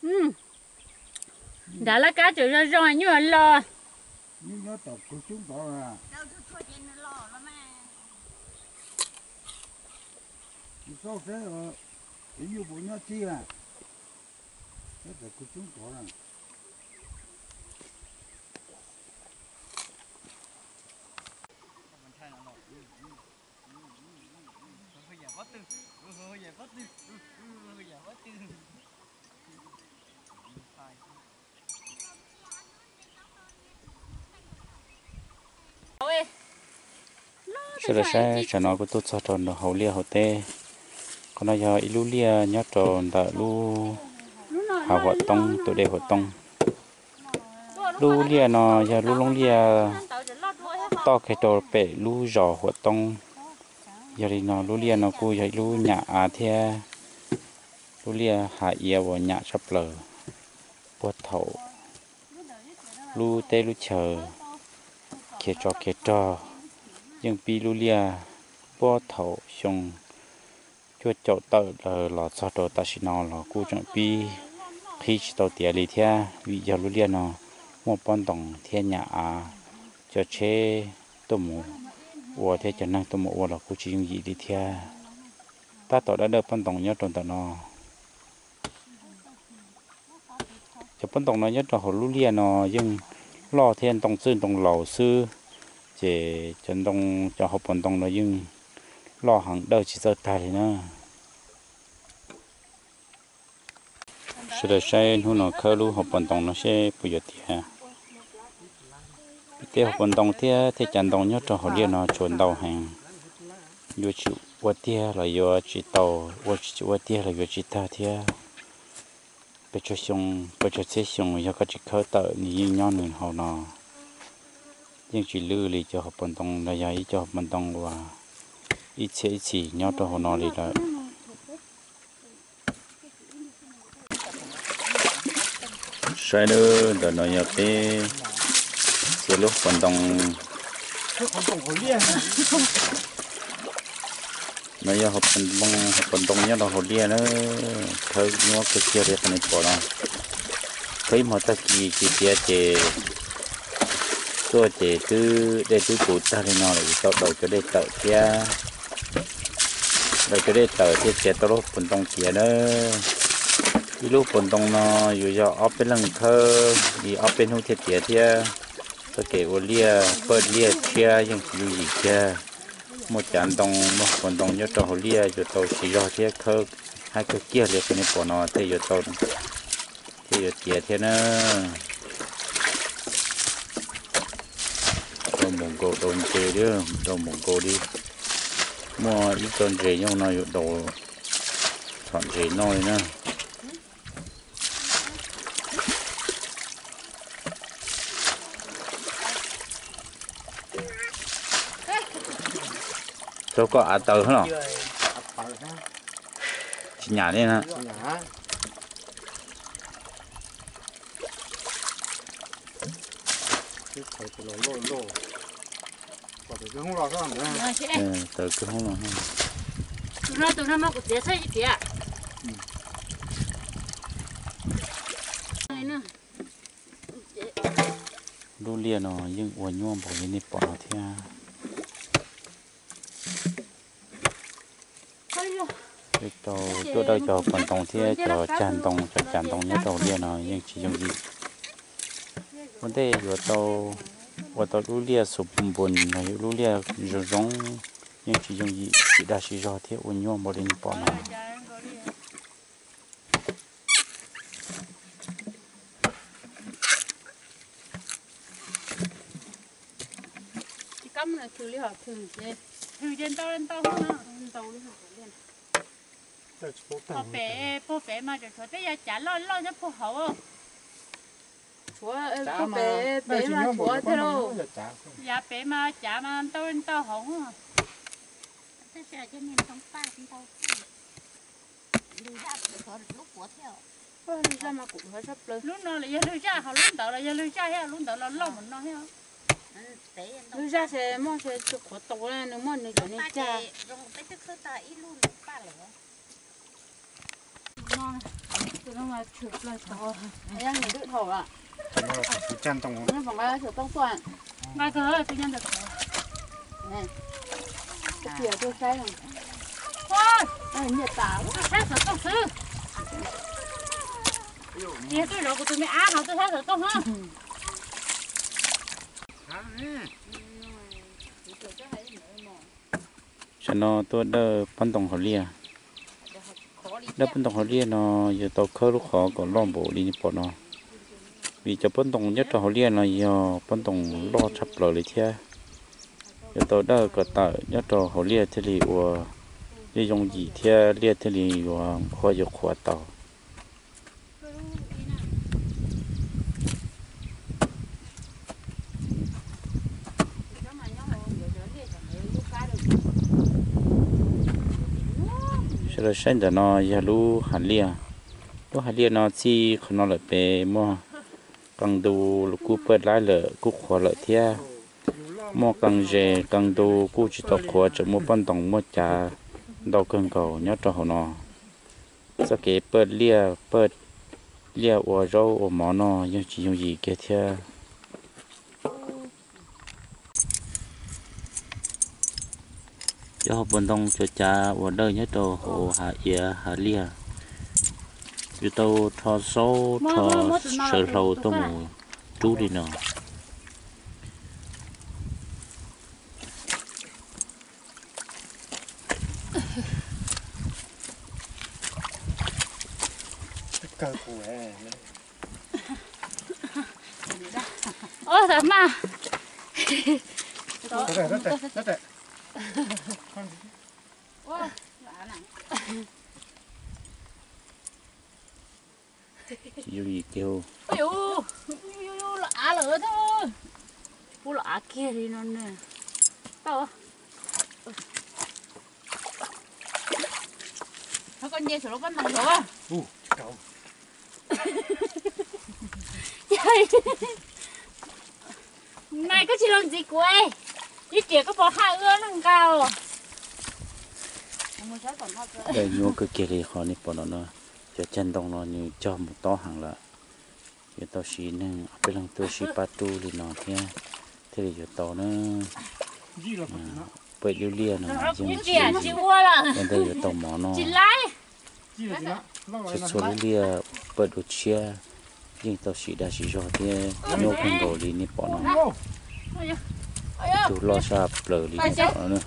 Nram laj kab tseem zoo zoo nyuj los. Nyob tom kwv coob tod. Xauj seb, nyuj puas nyob txij a. Nyob tom kwv coob tod. Sawv daws saib, tsam no kuv tuaj txog rau hauv liaj hauv teb. Qhov no yog ib lub liaj nyob rau ntawm lub hav Huam Toob, tus dej Huam Toob. Lub liaj no yog lub loob liaj toj kiag rau pem lub zos Huam Toob. Yog li no lub liaj no kuj yog ib lub nyam av thiab lub liaj hav iav uas nyam tshaj plaws puag thaum lub teb lub chaw khiav tsov khiav rog. Yeej pib lub liaj puag thaum xyoo cuaj caum tawm lawm los txog rau tam sim no los kuj tseem pib qhib tsis tau tiav li thiab, vim yog lub liaj no muaj pob ntoos thiab nyam av, cov tsheb tuaj mus ua thiab cov neeg tuaj mus ua los kuj tsis yooj yim li thiab. Tab tom dawb dawj pob ntoos nyob rau ntawm no. Cov pob ntoos no nyob rau hauv lub liaj no yeej loj thiab ntoo txwj ntoo laus xwb, ces cov ntoo, cov hauv paus ntoo no yeej loj heev dawj tsis txawj tag li na. Sawv daws saib hnub no khawb lub hauv paus ntoo no seb puas yuav tiav. Pem tej hauv paus ntoo thiab tej cav ntoo nyob rau hauv liaj no tsuas ntau heev, yuav tsis ua tiag los yuav tsis tau, ua tsis ua tiag los yuav tsis tag thiab. Pes tsawg xyoo, pes tsawg txhiab xyoo yog koj tsis khawb tawm nws yeej nyob nws hauv no, yeej tsis lwj li cov hauv paus ntoo los yog ib co hauv paus ntoo uas ib txhiab ib txhis nyob rau hauv no li lawm. Saib lawm, ntawm no yog peb txiav lub hauv paus ntoo. No yog hauv paus ntoo, hauv paus ntoo nyob rau hauv liaj na, khawb nyuaj kawg kiag li qhov nej pom no. Khawb ib hmo tag kis tsis tiav ces tuaj ces twb dej twb puv tag li no lawm, tau daus cov dej tawm thiab. Daus cov dej tawm thiaj txiav tau lub paus ntoo tiav na. Ib lub paus ntoo no yus yog ob peb leeg khawb li ob peb hnub thiaj tiav thiab. Txoj kev ua liaj, pawj liaj tshiab yeej tsis yooj yim kiag. Muaj cav ntoo, muaj paus ntoo nyob rau hauv liaj yuav tau siv zog thiab khawb haib kawg kiag li qhov nej pom no thiaj yuav tau, thiaj yuav tiav thiab na. Dau mus nkaus dau ntses li, dau mus nkaus li. Muaj ib co ntses nyob no yuav dau txhom ntses noj li na. Rau koj av taws los? Tsis nyam li na. Taws kwj hoob los. Tus no, tus no mas kuv txiav txhawb ib tiav. Lub liaj no yeej ua nyuaj npaum li nej pom no thiab. Peb tau tuaj dawj cov paus ntoo thiab cov cag ntoo, cov cag ntoo nyob rau liaj no yeej tsis yooj yim. Ua ntej yuav tau ua tau lub liaj xus npus los yog lub liaj zoo zoo, yeej tsis yooj yim, tsis dag siv zog thiab ua nyuaj npaum li nej pom no. Tsis kab muab nws thws li hom thws ces, thws ces ntau ntau ntau li hom. Pem, puag pem mas tseem tshuav tej yav cav loj loj nyob puag hauv. Tshuav, puag pem, pem mas tshuav thiab lauj. Yav pem mas cav mas ntau ntau hauv. Lwg zaj mas kuv dhuav tshaj plaws. Lub no los yog lwg zaj, ho lub ntawd los yog lwg zaj thiab, lub ntawd los loj mus no thiab. Lwg zaj ces muaj ces tsis qhuav tau, nws muaj nws cov niag cag. Saib xov tooj xwb. Tiag, twb zov kuv tus me ab no twb saib xov tooj na. Tam no tuaj dawj pob ntoos hauv liaj. Dawj pob ntoos hauv liaj no yuav tau khawb lub qhov kom loj npaum li nej pom no, vim cov pob ntoos nyob rau hauv liaj no yog pob ntoos loj tshaj plaws li thiab. Yuav tau dawj kom tawm nyob rau hauv liaj thiaj li ua zoo yim thiab liaj thiaj li yuav qhuav yuav qhuav tau. Sawv daws saib ntawm no yog lub hav liaj. Lub hav liaj no txij qhov no lawm pem muaj qee ntu kuj pawj laib lawm kuj qhuav lawm thiab. Muaj qee ze qee ntu kuj tsis tau qhuav, tseem muaj pob ntoos muaj cav ntau kawg nkaus nyob rau hauv no. Txoj kev pawj liaj, pawj liaj ua zaub ua mov no yeej tsis yooj yim kiag thiab. Cov hauv paus ntoo cov cav uas dawj nyob rau hauv hav iav hav liaj, yuav tau rho xaub rho sawv hlau tuaj mus rub li no. Ua tas mas. Tsis yooj yim kiag. Ua los av lawm, ua los av kiag li no ne. Tau. Koj nce saum lub pob ntoo los. Nais, koj tsis los ntxiv kuv, ib riam koj pom haj ua neej nqa. Dawj nyuaj kawg kiag li qhov nej pom no no. Cov cag ntoo no nws cog mus tob heev lawm. Yuav tau siv neeg ob peb leeg tuaj sib pab rub li no thiab thiaj li yuav tau na. Pawj lub liaj no yeej tsis ua ntej yuav tau mov no. Txhua txhua lub liaj pawj dua tshiab yeej tau siv dag siv zog thiab nyuaj kawg nkaus li nej pom no. Tus loj saj plaws li nej pom no.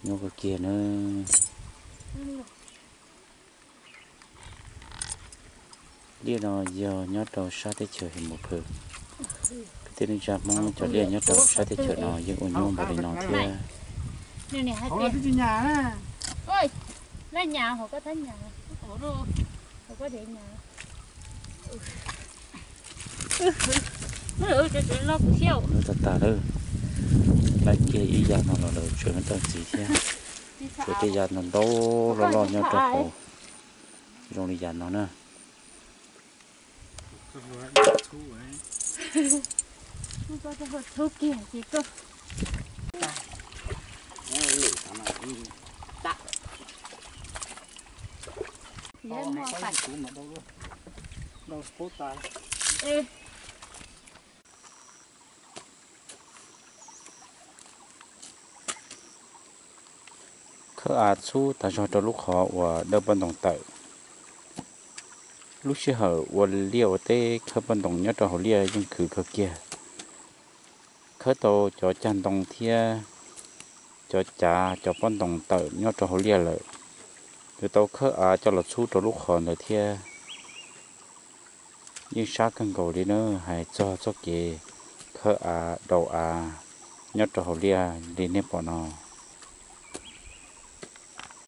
Nyuaj kawg kiag na. Liaj no yog nyob rau sab teb chaws His Mus Phws. Kwv tij neej tsa Hmoob cov liaj nyob rau sab teb chaws no yeej ua nyuaj npaum li no thiab. Lub tag tag lawm, laij kiag ib yav no los lawm tseem tau ntxiv thiab. Tsuas tej yav ntau ntau loj loj nyob rau hauv zoo li yav no na. Khawb av txhub tas zog rau lub qhov uas dawb pob ntoo tawm. Lub sij hawm ua liaj ua teb khawb pob ntoo nyob rau hauv liaj yeej khwv kawg kiag. Khawb tau cov cag ntoo thiab cov cav cov pob ntoo tawm nyob rau hauv liaj lawm, yuav tau khawb av coj los txhub rau lub qhov ntawd thiab. Yeej sab kawg nkaus li na, hais txog txoj kev khawb av daus av nyob rau hauv liaj li nej pom no.